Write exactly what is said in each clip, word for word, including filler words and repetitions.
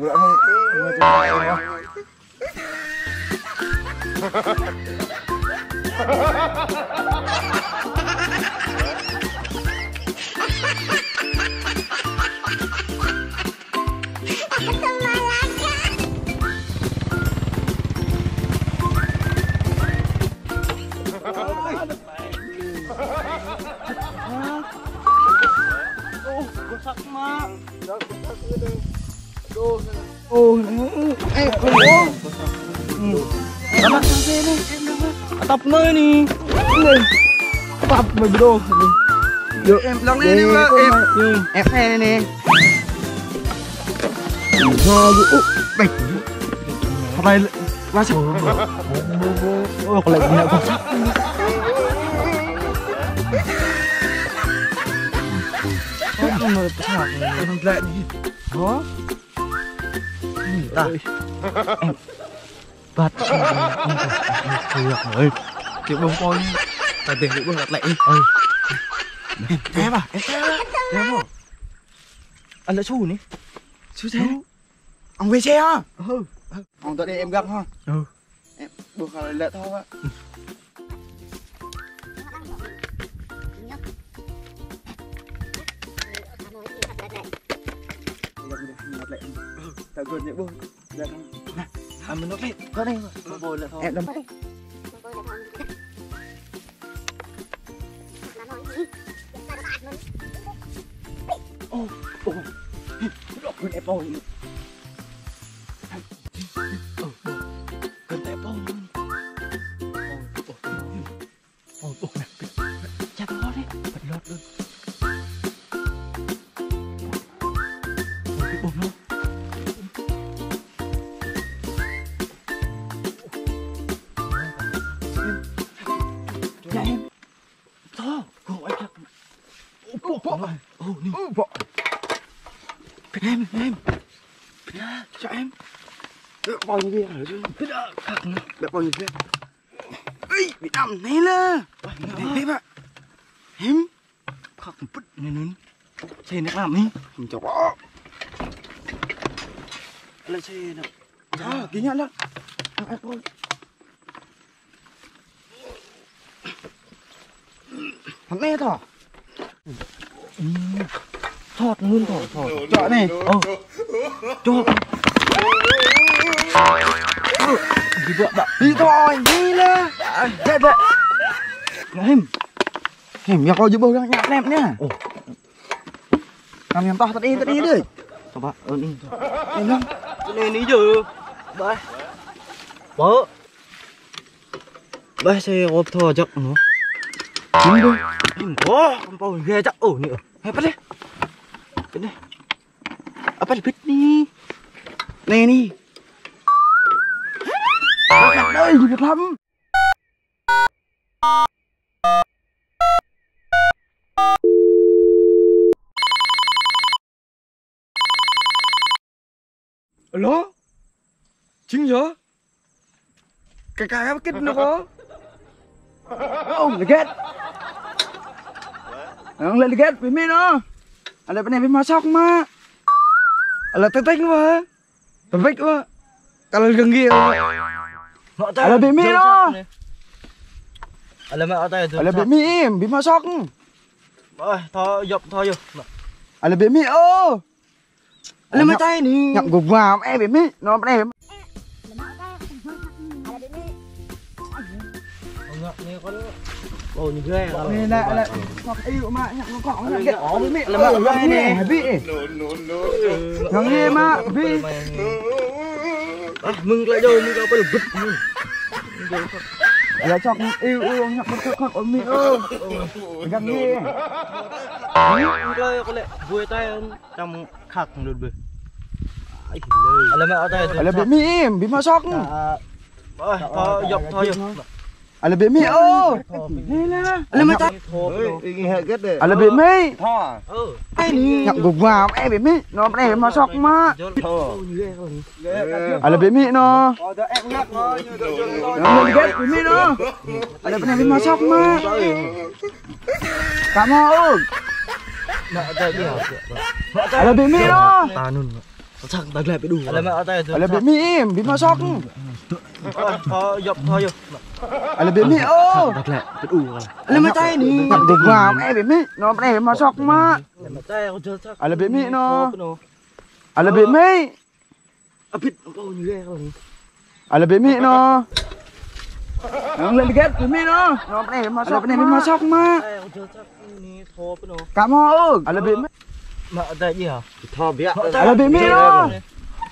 Ơ, gơsak, Mă. Ơ, ơ, ơ. Atap anai anai. Atap anai, bro. Ơ, em lăng anai, em lăng, em. Ơ. Em anai anai. Ơ, ơ, ơ. Bĕ. Atap anai. Masuk. Ơ, kơ lĕ ñu gơsak. Ơ, kơ lĕ gơsak. Hă? Ơ. Băt. Ơ, ơ, ơ. Kơ ƀơ̆ng pô anai. Ta dêh kơ ƀơ̆ng lăt lĕ. Ơ. Em, em, em. Em, em. Ăn lĕ su anai. Su thế. Ơ. Ong wê xe hă? Ơ. Ong tơ anai em găp hă? Ơ. Em ƀuh kơ lĕ thâo hă? Ta gơ̆n anai ƀuh. Lĕ thâo. Nă, ăn mơnuih lĕ. Kơ anai, kơ ƀuh lĕ thâo. Em đăm. Ơ, ơ. Lŏk gơ̆n ĕp ôh. Ơ, ơ. Gơ̆n ĕp ôh. Ơ, ơ, ơ. Ơ, ơ, nă. Čăp ôh anai. Băt lŏt đôč. Ơ, ơ, ơ. Nă em. Thâo, gơ̆n ĕp lăk. Ơ, ƀô̆. Ơ, anai. Ơ, ƀô̆. Pơnăm, pơnăm. Pơnăm, sa em. Ơ, ƀô̆ ñu biă. Pơnăm, khăp anai. Ƀô̆ ñu biă. Ơi, Việt Nam anai lah. Anai, anai, Pak. Him. Khăp pơ̆t anai anŭn. Xe anai lăm anai. Him čŏk. Lĕ xe anai. Ơ, kơ ñu lăk. Ơ, ơ, ơ. Hăm ĕh thâo. Thâo anŭn thâo, thâo. Čŏk anai. Ơ. Čŏk. Ơ, gih ƀă, ƀă. Gih thâo, gih lah. Ơ, ơ, ơ. Him. Him, yua kơ ƀuh gah ñăp lĕ anai. Ơ. Ngăm yơh tah tơdơi, tơdơi đơi. Coba, ơ, anai. Anai, anai. Anai, anai yơh. Ƀai. Ƀơ. Ƀai, xe ôp thâo jăk anŭn. Anai đơi. Anai, ơ, kăm pô gai jăk. Ơ, anai, ơ. Hai, pơđeh. Pơđeh. Apa lĕ bĭt anai? Anai, anai. Anai, anai, bĭt lăm. Alo? Jing yơh? Kơ kơ kơ kĭt anŭn kơ? Ơ, lĕ gĕt. Ơ, lĕ gĕt, bĭ mĭ anŭn. Ală bơnai bĭ mă sŏk mă. Ală tơtĕng mă. Tơbĕk ƀă. Kơ lĕ găng gih. Ală bĭ mĭ anŭn. Ală mă atai tu. Ală bĭ mĭ im, bĭ mă sŏk. Ơ, thâo yŏp thâo yơh. Ală bĭ mĭ ơ. Ală mă atai anai. Ñăp gơ̆ guam, ơ, bĭ mĭ. Anŭn bơnai. Ơ, ñu gai. Anai, anai, anai. Kŏk iu mă, ñăp kŏk, ñăp kŏk. Ală mă atai anai. Bĭ. Găng gih mă, bĭ. Ah, mơ̆ng klă jâo, mơ̆ng klă pơl bĭt. Ală čŏk iu, iu, ñăp kŏk kŏk, ơ, mĭ, ơ. Găng gih. Mơ̆ng klă kơ lĕ, ƀuh atai, čăm khăk lŭt bĕ. Ai, lơi. Ală mă atai tu. Ală bĭ mĭ im, bĭ mă sŏk. Ơ, thâo yŏp thâo yơh. Ală bĭ mĭ ơ. Ală mă atai. Ală bĭ mĭ. Ơ. Ai anai. Ñăp gơ̆ guam, ơ, bĭ mĭ. Anŭn bơnai bĭ mă sŏk mă. Ală bĭ mĭ anŭn. Anŭn bĭ mĭ anŭn. Ală bĭ mĭ anŭn. Kơ mă ơ. Ală bĭ mĭ anŭn. Săk ta glĕ pit u. Ală mă atai tu. Ală bĕ mĭ, bĕ mă sŏk. Ơ, ơ, yŏp, ơ, yŏp. Ală bĕ mĭ, ơ. Săk ta glĕ pit u. Ală mă atai ni. Săk ta glĕ, ơ, bĕ mĭ. Nô, bĕ mă sŏk mă. Ală mă atai, kâo jal săk. Ală bĕ mĭ nô. Ală bĕ mĭ. Abit, apa ni lĕ kâo ni? Ală bĕ mĭ nô. Nô lĕ dơgĕt, bĕ mĭ nô. Nô, bĕ mă sŏk, bĕ mă sŏk mă. Atai, kâo jal săk ni, thâo pơ nô. Kâo mă ơ. Ală bĕ mĭ. Mă atai ji hă? Thâo biă. Ală bĕ mĭ nô.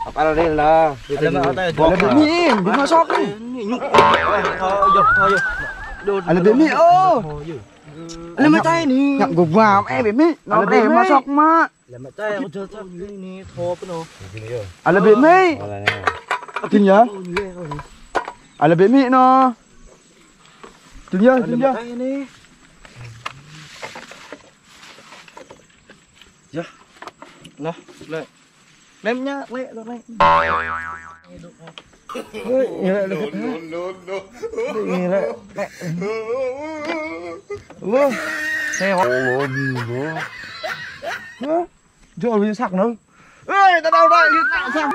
Apa lĕ lah. Ală mă atai. Ală bĕ mĭ, bĕ mă sŏk ni. Ni ñu. Thâo yŏp, thâo yŏp. Ală bĕ mĭ ơ. Thâo yŏp. Ală mă atai ni. Ngă gơ̆ wa, ơ, bĕ mĭ. Nô, ală bĕ mă sŏk mă. Ală mă atai, kâo jal săk ni, thâo pơ nô. Ală bĕ mĭ. Ală ni. Tin yơh. Ală bĕ mĭ nô. Tin yơh, tin yơh. Ală mă atai ni. Yơh. Nô, lĕ. Lem ñă, lĕ, lĕ, lĕ. Ui, lĕ, lĕ. No, no, no. Ui, lĕ, lĕ. Ui. Hê, hô. Hơ? Jol ƀu săk nô. Ui, ta đao đao, ƀu săk.